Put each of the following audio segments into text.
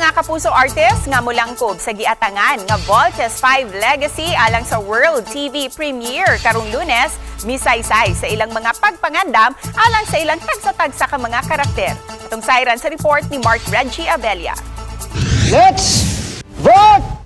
Mga kapuso artists nga mulangkob sa giatangan nga Voltes 5 Legacy alang sa World TV Premiere karong Lunes, misaysay sa ilang mga pagpangandam alang sa ilang tagsa-tagsa ka mga karakter. Atong sayran sa report ni Mark Reggie Abella. Let's vote!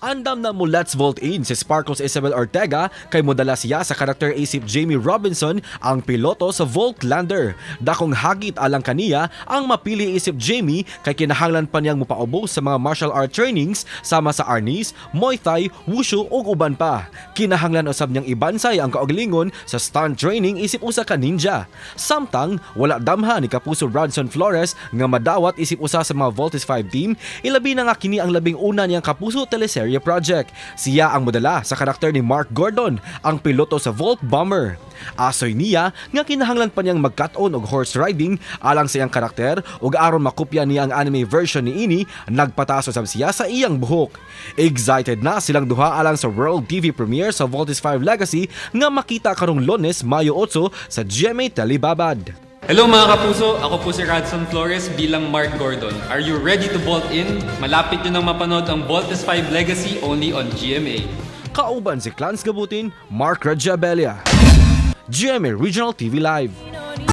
Andam na mo Let's Vault In si Sparkles Isabel Ortega kay modala siya sa karakter isip Jamie Robinson, ang piloto sa Vault Lander. Dakong hagit alang kaniya ang mapili isip Jamie kay kinahanglan pa niyang mupaubos sa mga martial art trainings sama sa Arnis, Muay Thai, Wushu ug uban pa. Kinahanglan usab niyang ibansay ang kaugalingon sa stunt training isip usa ka ninja. Samtang wala damha ni Kapuso Bradson Flores nga madawat isip usa sa mga Voltes 5 team, ilabi na nga kini ang 11 niyang Kapuso teleserye project. Siya ang modala sa karakter ni Mark Gordon, ang piloto sa Volt Bomber. Asoy niya nga kinahanglan pa niyang magkat-on og horse riding alang sa iyang karakter ug aron makopya niya ang anime version niini, nagpataas usab siya sa iyang buhok. Excited na silang duha alang sa World TV premiere sa Voltes 5 Legacy nga makita karong Lunes, Mayo 8 sa GMA Telebabad. Hello mga kapuso, ako po si Radson Flores bilang Mark Gordon. Are you ready to vault in? Malapit nyo nang mapanood ang Voltes 5 Legacy only on GMA. Kauban si Clans Gabutin, Mark Rajabella. GMA Regional TV Live.